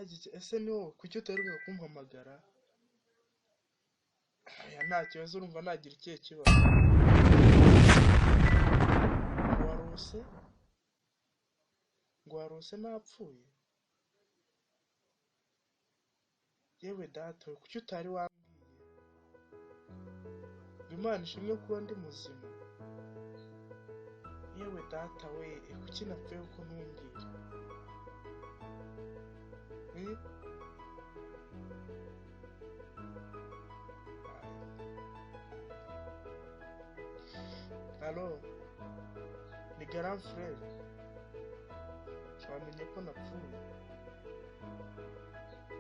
Ese ni wowe kuki utaheruka kumpamagara? Oya nta kibazo, urumva nagira ikihe kibazo? Ngo warose? Ngo warose napfuye? Yewe data we, kuki utari wambwiye? Ngo Imana ishimwe kuba ndi muzima. Yewe data we, kuki napfuye kuko ntumbwire? Eh? Alo, ni grand frere, wamenye ko napfuye?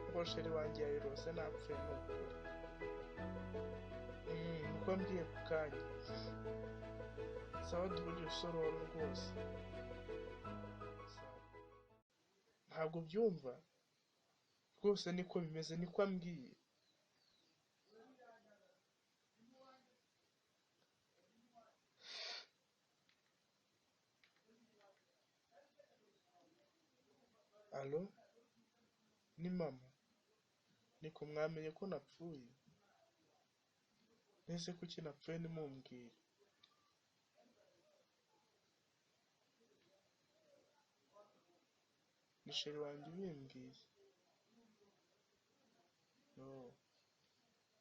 Ngo sheri wanjye yayirose napfuye ni ukuri. Niko ambwiye ku kanya. Sawa duhurire usororo rwose. Sawa. Ntabwo ubyumva? Rwose niko bimeze, niko ambwiye. Alo, ni mama. Niko mwamenye ko napfuye? Mbese kuki napfuye ntimumbwire? Ni sheri wanjye ubimbwiye. Yo.